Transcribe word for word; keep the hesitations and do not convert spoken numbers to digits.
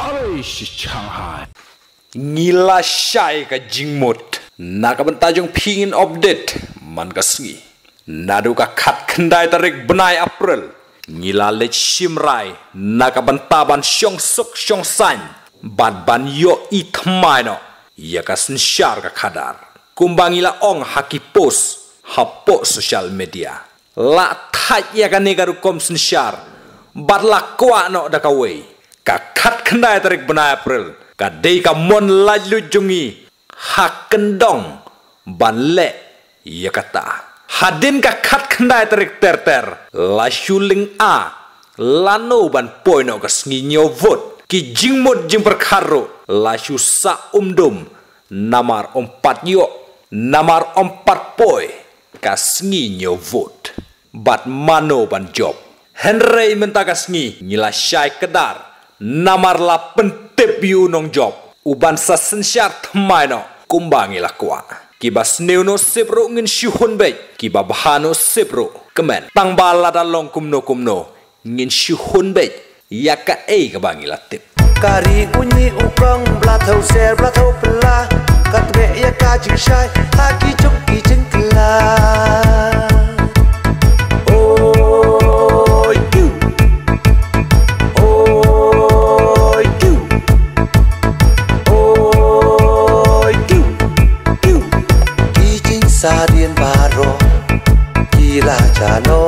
Alai shi Shanghai. Ngi la shai ka jingmut na ka bynta jong phi ngin update man ka sngi. Naduh ka khatkhyndai tarik bnai April, ngi la leit shim rai na ka bynta ban shong suk shong saiñ bad ban ïohi thymmai noh ïa ka synshar ka khadar, kumba ngi la ong ha ki post hapoh social media. La thait ïa kane ka rukom synshar bad la kwah noh da kawei. Ka khatkhyndai tarik bnai April ka dei ka mon laitluid jong ngi ha kyndong ban leh ïa kata. Hadien ka khatkhyndai tarik ter ter la shu lynga lano ban poi noh ka sngi ñiew vote. Ki jingmut jingpyrkhat ruh la shu sah um dum, namar um pat ïoh, namar um pat poi ka sngi ñiew vote. Bad mano ban jop. Hynrei mynta ka sngi ngi la shai kdar, namar la pyntip ïa u nongjop u ban sa synshar thymmai noh kumba ngi la kwah. Kiba sniew noh sip ruh ngin shu hun beit, kiba bha noh sip ruh kmen. Tang ba lada long kumno kumno ngin shu hun beit ïa kaei kaba ngi la tip. Ka ri u ñi u kong, bla thaw ser bla thaw pla, ka tbeh ïa ka jingshai ha ki jong ki jingkla. Oi kiu, oi kiu, oi kiu, kiu. Ki jingsadien baroh ki la jano